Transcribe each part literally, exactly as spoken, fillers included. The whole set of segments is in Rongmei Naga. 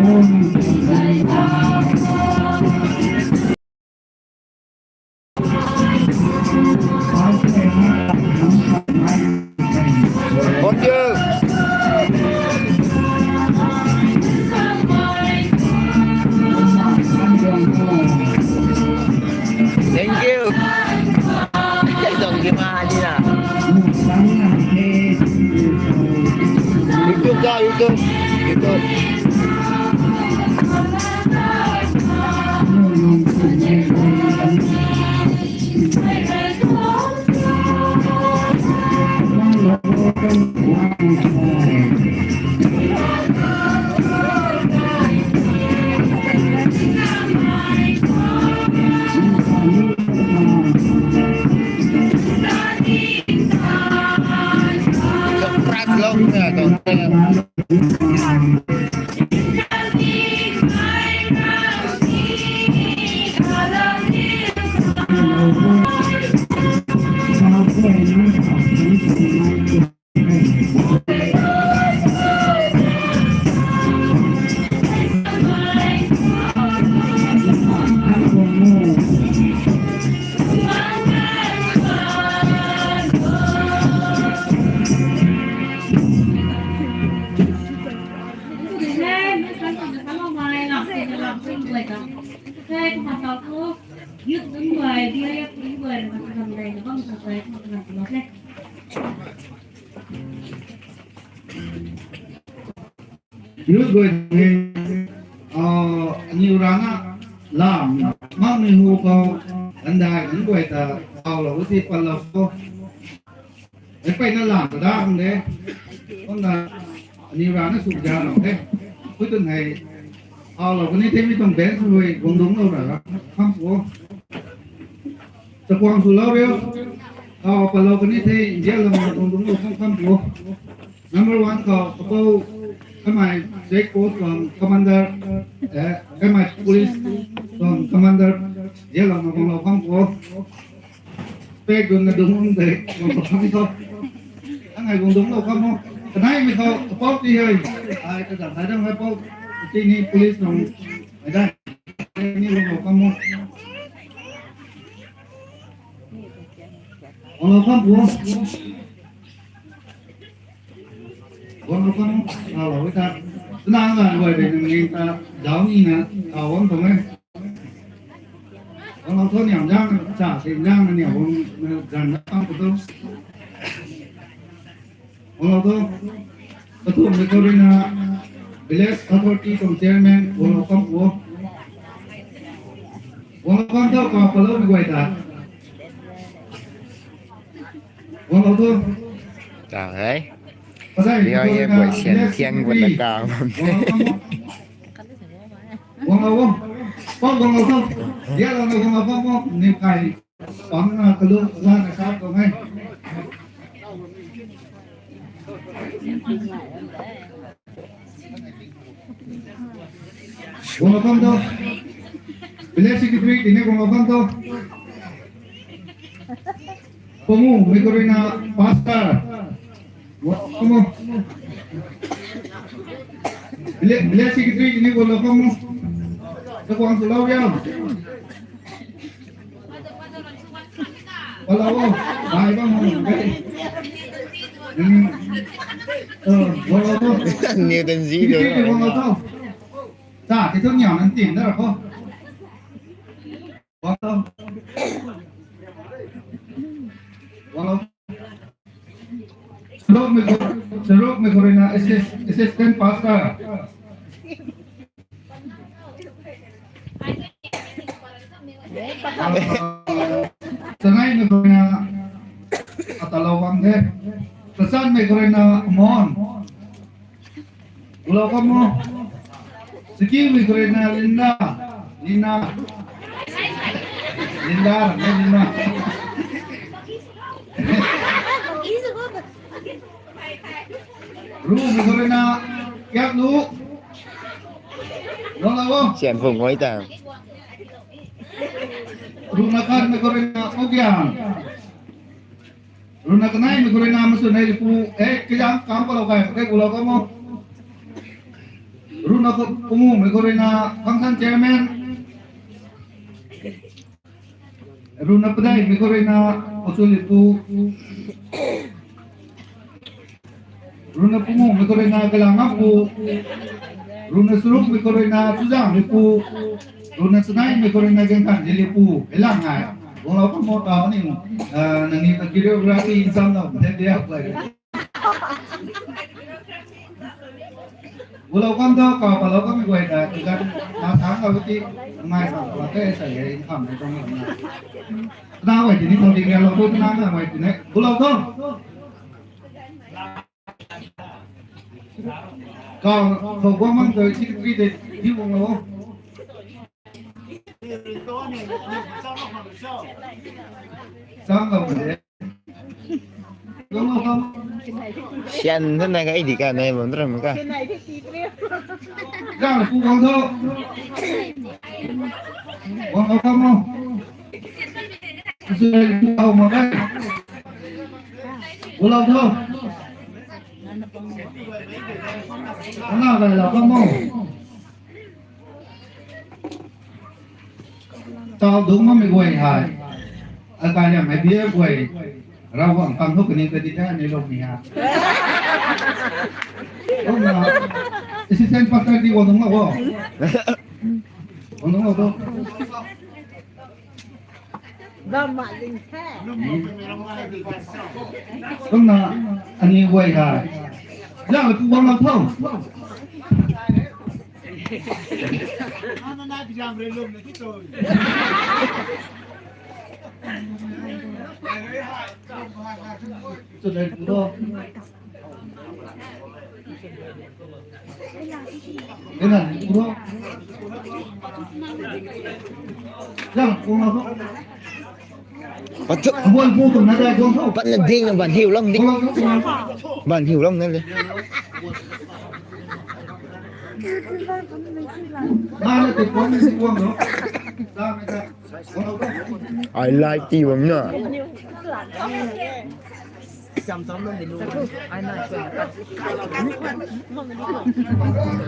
Thank you. Thank you, Madina. YouTube ka, YouTube, YouTube. Youth guay hei, aniw rana lam, mak ni hu khou, gandai nunc guay ta, thaulou ti patlou khou. Ei peyna lam ta da hang de. Kumna, aniw rana sw ja nau the. Khutun hei, thaulou kani the mi tuang bench hui guang dungclou ra, kham pu o. Chakuang swlou riu. Thau patlou kani the, India lam guang dungclou kham kham pu o. Number one khou, kapou, kamei check post tuang commander, eh, kamei police tuang commander, India lam guanglou kham pu o. Pek gun na dung de, guanglou kham tho. Angai guang dungclou kham o. Kanei mi khou, kapou ti hei. Ai, kazam thai dang hei pou. Ti ni police tuang, ai dai. Ni guanglou kham o. Guanglou kham pu o. Guanglou kham, thaulou ta. Tuna ngan guay de nang ning ta, zauc ni na, thau bam tuang e. Guanglou tho niam zang, cha si zang na niam guang, na zan na pang pu tho. Guanglou tho. Kathumhmei khou rui na, village authority tuang chairman, guanglou kham pu o. Guanglou kham tho, ka paloumei guay ta. Guanglou tho. Ta hei. Padai, Liang ye guay sian thian guan na ka bam the. Guanglou o. Pau guanglou tho. Dialou na guanglou pau mo. Ni kai. Pang na kalu la na sa tuang e. Guanglou kham tho. Village secretary, tini guanglou kham tho. Pamu, mei khou rui na pastor. Guanglou kham o. Village, village secretary, tini guanglou kham o. Chakuang swlou riu. Patlou o, bai bam o, bai. Hmm. Eh, guanglou tho. Newton G tho. Guanglou tho. Cha, ti thu niam nan tin da ra kho. Guanglou. Guanglou. Charuk mei khou, Charuk mei khou rui na assist-, assistant pastor. Chanei mei khou rui na, atalou bam the. Tachan mei khou rui na, Mon. Guanglou kham o. Sikiu mei khou rui na Linda. Linda. Linda, Linda. Ru mei khou rui na Kiaklu. Guanglou o. Sian phung ngoi ta. Ru na khat mei khou rui na Ogian. Runa kanei mei khou rui na masun hei pu, eh, kazang kam palou kai, kei gulou kam o. Runa Pumumei khou ruina function chairman. Runa Padeimei khou ruina Ochu Lipu. Runa Pumumei khou ruina Kalangapu. Runa Charukmei khou ruina Chuzangmeipu. Runa Chanaimei khou ruina Gangthanji Lipu. Hei lang hei. Guanglou kham mo tau ni. Ah, nangniw ta choreography insam na the dia play. Gulou kham tho, kaw palou kham guay ta, tigan na thang ka ti, ngai sa la te sa ye in kham ne tong na. Na guay ti ni thou ding ya lou tu na na guay ti ne. Gulou tho. Kaw khou guang mang tu secretary de di guang lou. Sang lou de. Sian the na ka idi ka nai bam tram ka. Gang pu guang tho. Guang tho ka mo. Sui pu hau ma ka. Gulou tho. Ana gai lou ka mo. Tau dungc mamei guay hei. Akai liammei bia guay. Ravguangc tang thu kani kadi ta ni lou ni ha. Kumna, assistant pastor di guang dungc lou bo. Guang dungc lou bo. Bam ma ling the. Kumna, ani guay hei. Zang le pu guang lou tho. Patna ding na ban hiu lam di. Ban hiu lam na le. I like tea bam na.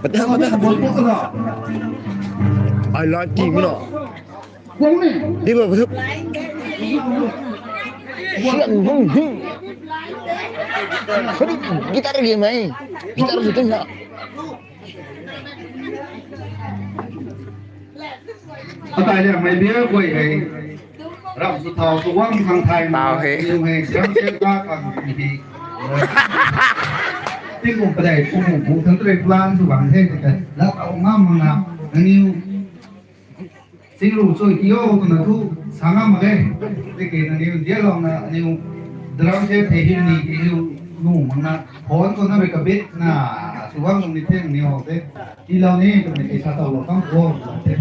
Patna, patna. I like tea bam na. Di ba, ba. Sian bung bung. Kadi guitar game hei. Guitar sw tun na. Atai liammei bia guay hei. Ram sw thau sw guang khang thay ma. Tau hei. Niw hei, ram se ka khang ni hei. Tingkum padei, kum kum thang three plan sw bang the te. Lat au ngam na, nangniw. Singru chui ki o twna thu, sa ngam mak e. Tiki nangniw, dia lou na, aniw, drum se thei hei ni, ki hiu, nu mak na, phone khou na rui kabit na, sw guang lung ni the, nangniw te. Ti lou ni, twmei ti sa tau lou kam khou, te.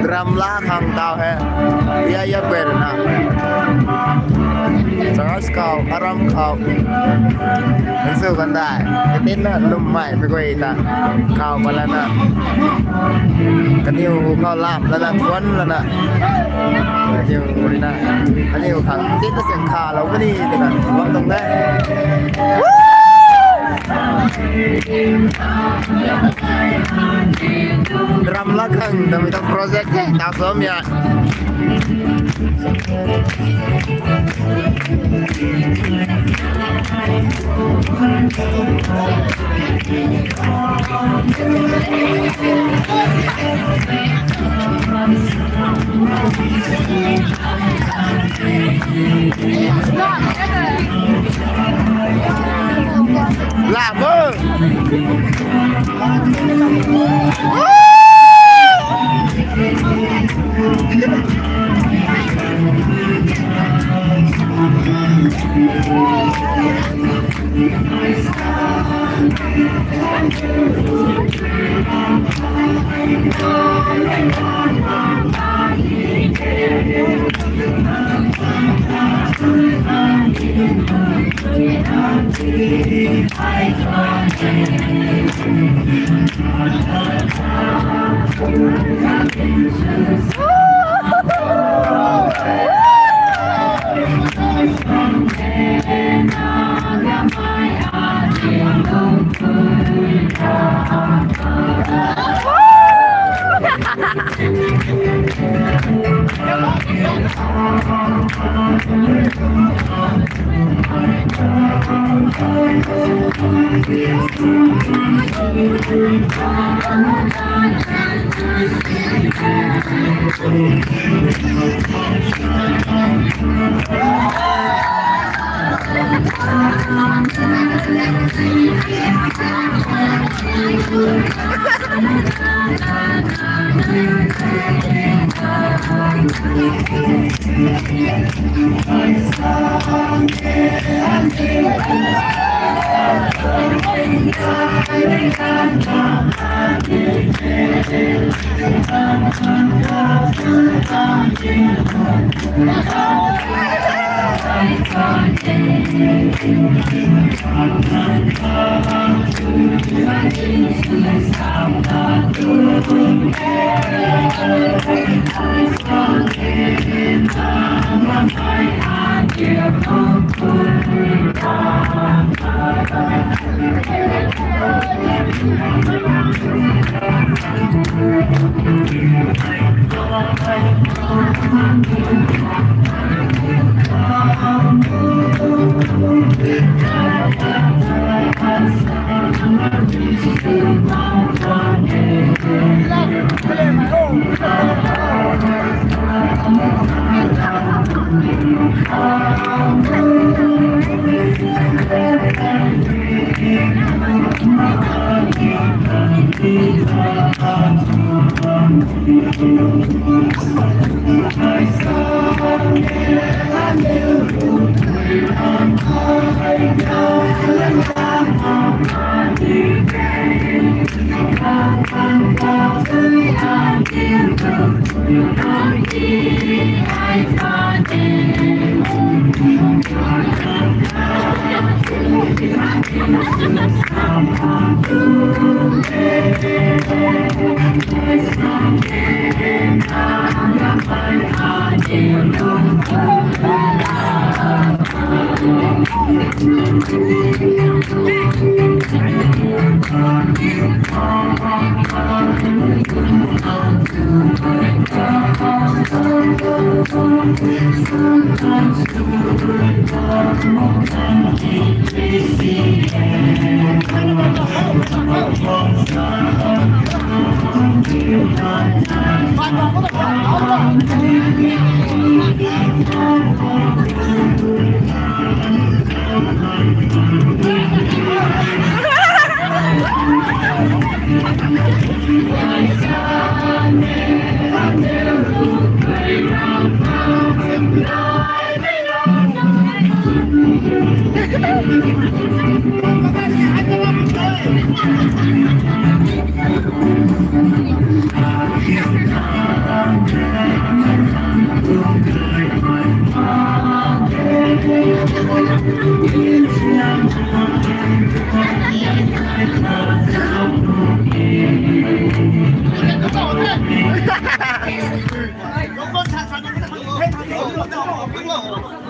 Drum la khang tau he. Ya ya per na. Church khou, aram khou. Nsu kan dai. Tin na lum mai pe koi ta. Khou pala na. Kaniw khou lam lana, kuan lana. Kaniw ri na. Kaniw khang tin na siang kha lou kani, tina. Bam tuang de. Drum la khang, dami ta project he, ta som ya. Lam o.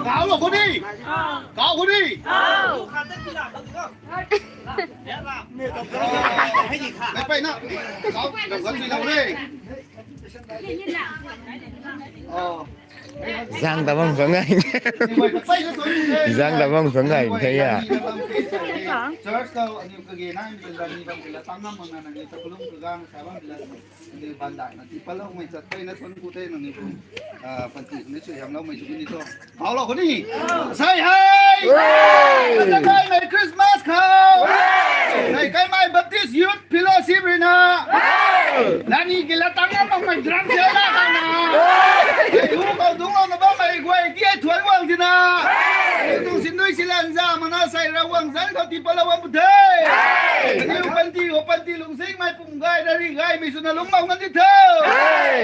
Kau lo khou ni. Kau khou ni. Hei di kha. Hei peyna. Kau, kau chui lou re. Oh. Zang ta bam khang ngai. Zang ta bam khang ngai the ya. Church khou aniu kage nai mi zani bam kila tang ngam mak na nangniw ta kalum kagang sa bam kila. Nangniw ban dai na ti palou mei chat peyna thun ku the nangniw pu. Ah, panty ni sui ham lou mei sui ni to. Kau lo khou ni. Say hey. Hey. Say hey, Merry Christmas khou. Youth Fellowship rui na. Nani ki latang na bam mai drum se la ka na. Ei hu kau dung na bam mai guay ki ai thuan wang ti na. Ei tung sin dui silan za mana sai ra wang zan kau ti pala wang bu the. Ni u panti, u panti lung sing mai pum gai ra ri gai mi suna lung mau ngan ti the.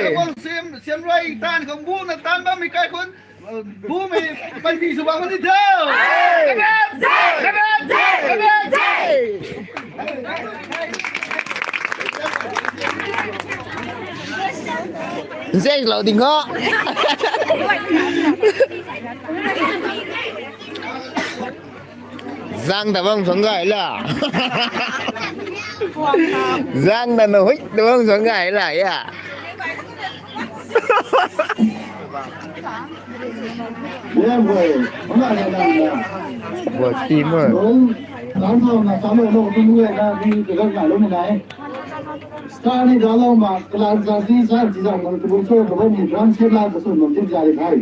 Ei wang sim, sim rui tan kang bu na tan bam mi kai kun. Bumei panty sw bam ni the. Nzek lou ding ho. Zang ta bang song gai la. Zang ta na hui ta bang song gai la ya. Bo ti mo. Star ni dalo ma, kalan sa si sa si sa ma, tu bun so ko ni drum set la ko sun mo tin jari khai.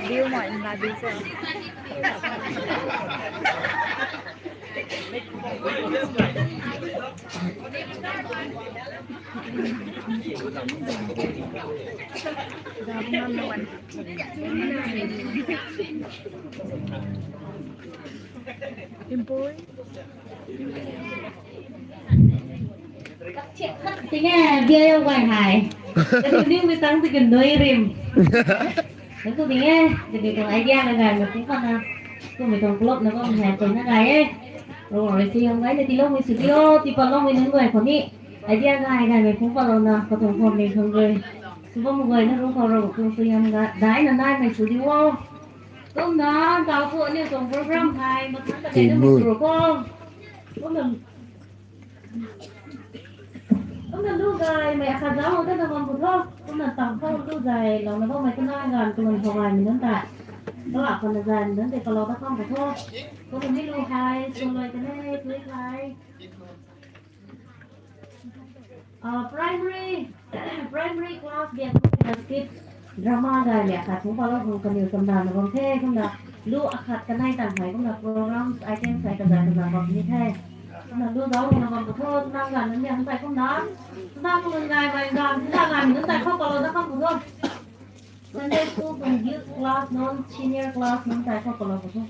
View mo in la di se. Ting e, bia yau guay hei. Kaniw ni mi tang ti kan nui rim. Nang tu ting e, kaniw tuang idea na gay mei phung pat na. Kumei tuang club na kum hei tuang na gay e. Rong rui si yong gay na tiloumei sw dio, tipat loumei nunc guay khou ni. Idea gay gay mei phung pat lou na, katuang khwan mei khang rui. Sw bam guay na rung khou rou, kung sw yam ga, dai na naimei sw di o. Kumna, tau thu aniu tuang program hei, mathan ta kei na mu sw rou kho. Kumna, kumna lu gaymei akhat zauc ta na bam bu tho. Kumna tang khou lu gay lou na bammei kumna ganv kalun khou gaymei nunc ta. Kalak khou na gaymei nunc tei kalou ta kham bu tho. Kumna mi lu hei, sw lui ta ne, tui hei. Ah, primary, primary class biak khou na skit drama gay le akhat hung palou hung kaniw samdan na bam the, kumna lu akhat kanei tang hei kumna programs, items hei kazat kazat bam ni the. Kumna lu zauc na bam bu tho, nang ganv nunc ni hang tai kumna. Nang lun gay bai ganv, nang ganv nunc tai khou palou da kham bu tho. Sunday school tuang youth class nunc, senior class nunc tai khou palou bu tho.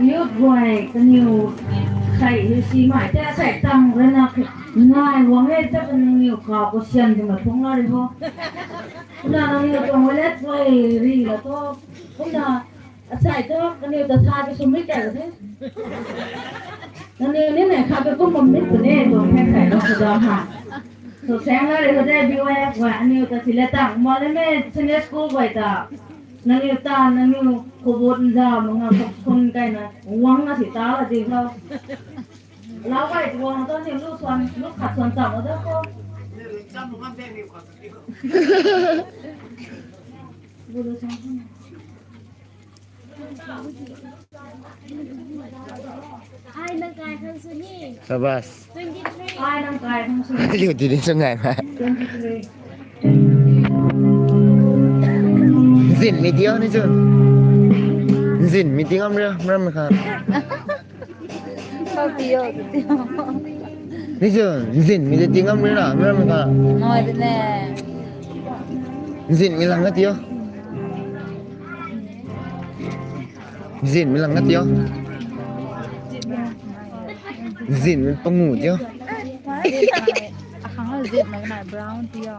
Youth guay kaniw sei hi si mai te sei tang rui na nai wang e ta kaniw kau kasian twmei phung la ri ho. Kumna nangniw tuang wallet guay ri la tho. Kumna Asei thu kaniw ta sa ki swmei kai the. Nangniw ni nei kha tu kum bam ni puni tuang the kai lou kha dam ha. So sang la ri ho de B Y F guay aniw ta si le tang ma le me Sunday school guay ta. Nangniw ta nangniw khou bot nza manga khou khun kai na wang na si ta la di khou. Lau guay tuang ta ni lu swan lu khat swan cham o da khou. Bulu swan. Ai, nang kai khang sw ni. Sabas. Twenty three. Ai, nang kai khang sw ni. Liu di di sw ngai ma. Twenty three. Zin mi diu ni chun. Zin mi diu ngam ria, mram kha. Khou ti o, ti o. Ni chun, zin mi di ngam ria, mram kha. Noi de ne. Zin mi lang na ti o. Zin mi lang na ti o. Zin mi pangu ti o. Akhang zin mi na brown ti o.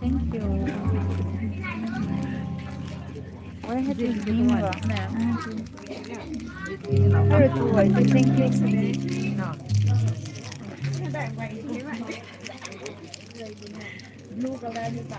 Thank you. Where have you been? Thank you. Blue color ni pa.